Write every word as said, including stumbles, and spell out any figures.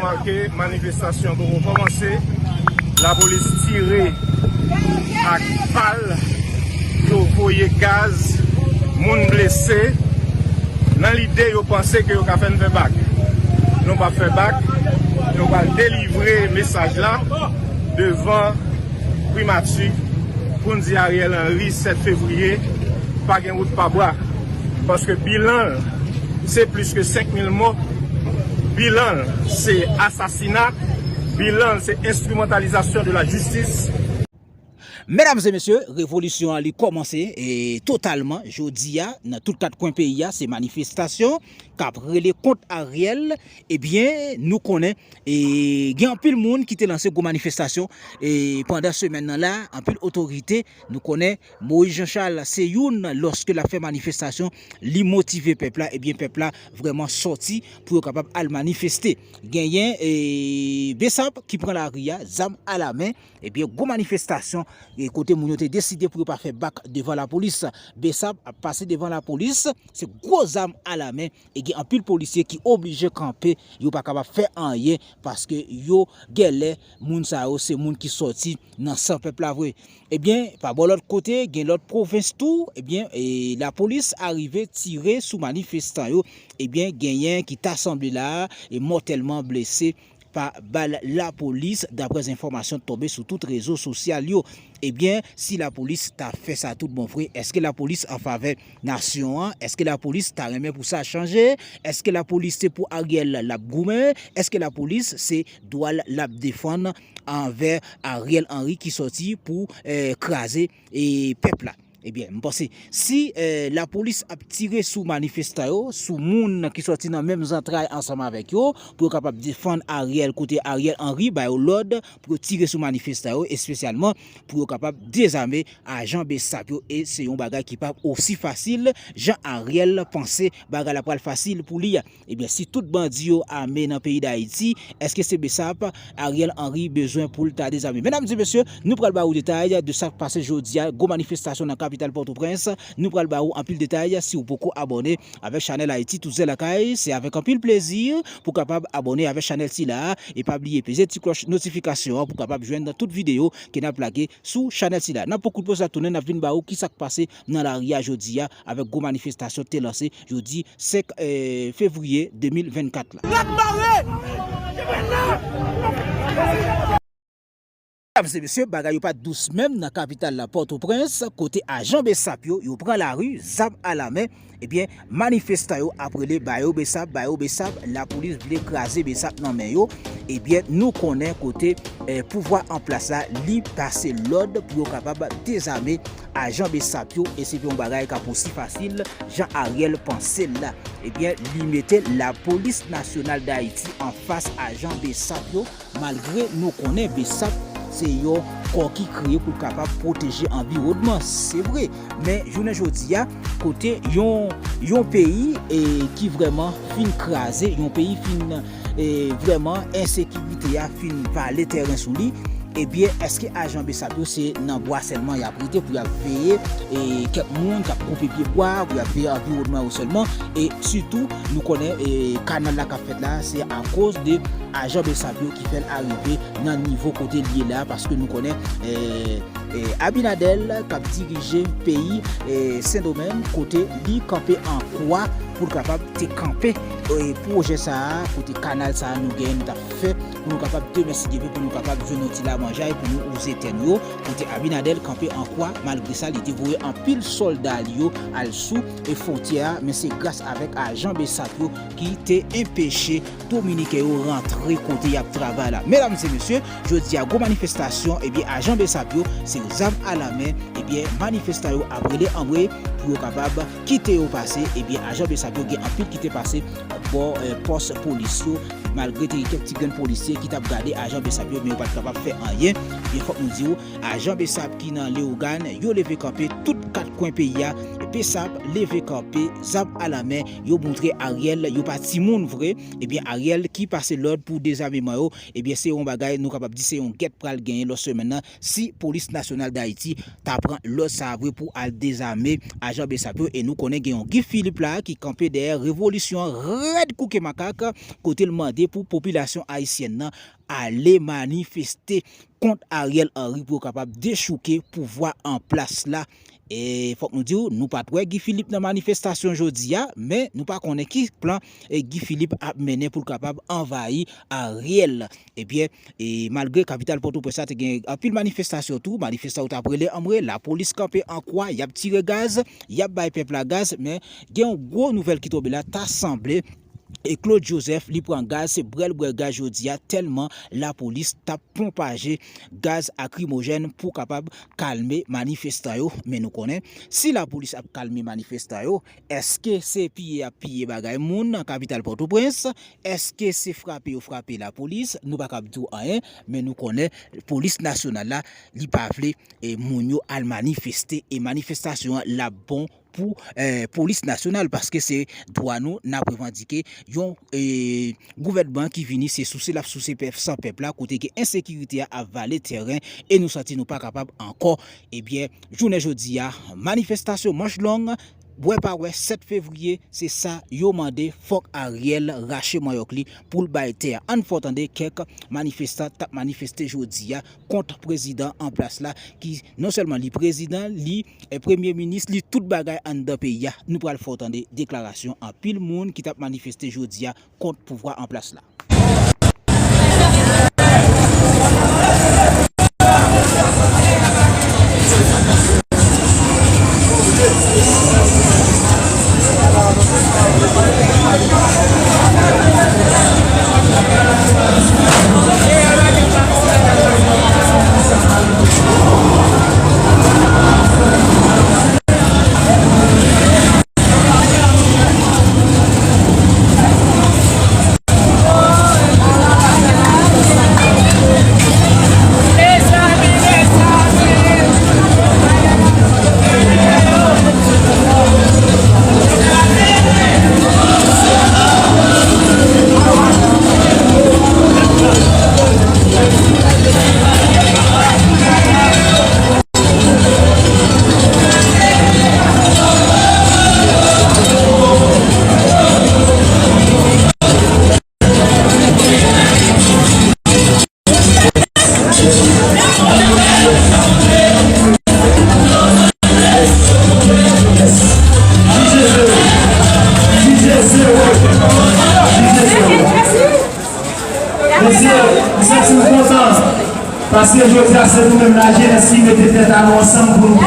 Ke manifestasyon poko kòmanse, lapolis tire ak bal, yo voye gaz, moun blese. Nan lide yo panse ke yo ka fè n fè bak. Nou p ap fè bak, nou pral delivre mesaj la devan primati pou n di Ariel Henry sèt fevriye pa gen wout pa bwa. Paske bilan l, se plis ke senk mil mò. Bilan l, se asasina. Bilan l, se enstrimantalizasyon de la jistis. Medam e mesye, revolisyon an li kòmanse e totalman jodi a nan tout kat kwen peyi a, se manifestasyon k ap rele kont Ariel. Ebyen, nou konnen e gen anpil moun ki te lanse gwo manifestasyon e pandan semèn nan la, anpil otorite, nou konnen Moïse Jean Charles se youn, lòske l ap fè manifestasyon, li motive pèp la, ebyen pèp la vrèman sòti pou yo kapab al manifeste. Genyen e Besap ki pran lari a, zam alamen, ebyen gwo manifestasyon e kote moun yo te deside pou yo pa fè bak devan lapolis. Besap ap pase devan lapolis, se gwo zam alamen e gen anpil polisye ki oblije kanpe, yo pa kapab fè anyen paske yo genlè moun sa yo se moun ki sòti nan san pèp la vre. Ebyen, pa bò lòt kote, gen lòt pwovens tou, ebyen e lapolis arive tire sou manifestan yo. Ebyen, genyen ki ta sanble la e mòtèlman blese pa bal lapolis, daprè enfòmasyon tonbe sou tout rezo sosyal yo. Ebyen, si lapolis ta fè sa tout bon vre, èske lapolis an favè nasyon an? Èske lapolis ta renmen pou sa chanje? Èske lapolis se pou Ariel l ap goumen? Èske lapolis se dwa l l ap defann anvè Ariel Henry ki sòti pou e kraze e pèp la? Ebyen, m panse, si e lapolis ap tire sou manifestan yo, sou moun ki sòti nan menm zantray ansanm avèk yo, pou yo kapab defann Ariel, kote Ariel Henry ba yo lòd pou yo tire sou manifestan yo, espesyalman pou yo kapab dezame ajan Besap yo, e se yon bagay ki p ap osi fasil jan Ariel panse bagay la pral fasil pou li a. Ebyen, si tout bandi yo ame nan peyi Dayiti, èske se Besap Ariel Henry bezwen pou l ta dezame? Medam e mesye, nou pral ba ou detay de sa k pase jodi a, gwo manifestasyon nan kapital Pòtoprens. Nou pral ba ou anpil detay. Si w poko abòne avèk chanèl Ayiti Touze Lakay, se avèk anpil plezi pou kapab abòne avèk chanèl sila a e pa bliye peze ti klòch notifikasyon an pou kapab jwenn tout videyo ke n ap lage sou chanèl sila. N ap pran kout poz la tounen, n ap vin ba ou ki sa k pase nan lari a jodi a avèk gwo manifestasyon te lanse jodi senk e fevriye de mil vennkat la. Medam e mesye, bagay yo pa t dous menm nan kapital la Pòtoprens, kote ajan Besap yo, yo pran lari, zam alamen. Ebyen, manifestan yo ap rele ba yo Besap, ba yo Besap, lapolis vle kraze Besap nan men yo. Ebyen, nou konnen kote e pouvwa an plas la, li pase lòd pou yo kapab dezame ajan Besap yo, e se pa yon bagay k ap osi fasil jan Ariel panse l la. Ebyen, li mete Lapolis Nasyonal Dayiti anfas ajan Besap yo, malgre nou konnen Besap se yon kò ki kreye pou l kapab pwoteje anviwònman, se vre. Men jounen jodi a, kote yon, yon peyi e ki vrèman fin kraze, yon peyi fin e vrèman ensekirite a fin vale tèren sou li, ebyen, èske ajan Besap yo se nan bwa sèlman y ap rete pou y ap veye e kèk moun k ap koupe pye bwa, pou y ap veye anviwònman yo sèlman? E sitou, nou konnen e kanal la k ap fèt la, se akoz de ajan Besap yo ki fè l arive nan nivo kote l ye la, paske nou konnen e e Abinader k ap dirije peyi e Sendomeng, kote li kanpe an kwa pou l kapab te kanpe e pwojè sa a, kote kanal sa a nou genyen, nou t ap fè pou nou kapab demen, si Dye vle, pou nou kapab jwenn yon ti lamanjay pou nou wouze tè nou yo, kote Abinader kanpe an kwa. Malgre sa, li te voye anpil sòlda li yo al sou e fwontyè a, men se gras avèk ajan Besap yo ki te enpeche Dominiken yo rantre kote y ap travay la. Medam e mesye, jodi a gwo manifestasyon, ebyen ajan Besap yo, se zam alamen, ebyen manifestan yo ap rele anmwe pou yo kapab kite yo pase. Ebyen ajan Besap yo gen anpil ki te pase bò e pòs polis yo, malgre te gen kèk ti grenn polisye ki t ap gade ajan Besap yo, men yo pa t kapab fè anyen. Ebyen fòk nou di w, ajan Besap ki nan Leyogàn, yo leve kanpe tout kat kwen peyi a, P S A P leve kanpe, zam alamen, yo moutre Ariel yo pa timoun vre. Ebyen, Ariel ki pase lòd pou dezameman yo, ebyen, se yon bagay nou kapab di se yon gèt pral genyen lòt semèn nan si Polis Nasyonal d Ayiti ta pran lòd sa a vre pou al dezame ajan B S A P yo. E nou konnen gen yon Guy Philippe la ki kanpe dèyè revolisyon an rèd kouke makak, kote l mande pou popilasyon ayisyèn nan ale manifeste kont Ariel Henry pou yo kapab dechouke pouvwa an plas la. E fòk nou di w, nou pa t wè Guy Philippe nan manifestasyon jodi a, men nou pa konnen ki plan e Guy Philippe ap mennen pou l kapab anvayi Ariel. Ebyen, e malgre kapital Pòtoprens la te gen anpil manifestasyon tou, manifestan yo t ap rele anmwe, lapolis kanpe an kwa, y ap tire gaz, y ap bay pèp la gaz, men gen yon gwo nouvèl ki tonbe la, ta sanble e Claude Joseph, li pran gaz, se bwè l bwè gaz jodi a, tèlman lapolis t ap ponpaje gaz lakrimojèn pou kapab kalme manifestan yo. Men nou konnen, si lapolis ap kalme manifestan yo, èske se piye y ap piye bagay moun nan kapital Pòtoprens? Èske se frape yo frape lapolis? Nou pa kab di w anyen, men nou konnen polis nasyonal la, li pa vle e moun yo al manifeste, e manifestasyon an l ap bon pou e polis nasyonal, paske se dwa nou n ap revandike yon e gouvènman ki vini se souse l ap souse pèp san pèp la, kote ke ensekirite a ap vale tèren e nou santi nou pa kapab ankò. Ebyen, jounen jodi a, manifestasyon manch long, wè pa wè, sèt fevriye, se sa yo mande, fòk Ariel rache manyòk li pou l bay tè a. Ann fè w tande kèk manifestan t ap manifeste jodi a kont prezidan an plas la, ki non sèlman li prezidan, li e premye minis, li tout bagay anndan peyi a. Nou pral fè w tande deklarasyon anpil moun ki t ap manifeste jodi a kont pouvwa an plas la. Mesye, m santi m kontan, paske jodi a se nou menm lajenès ki mete tèt a nou ansanm pou nou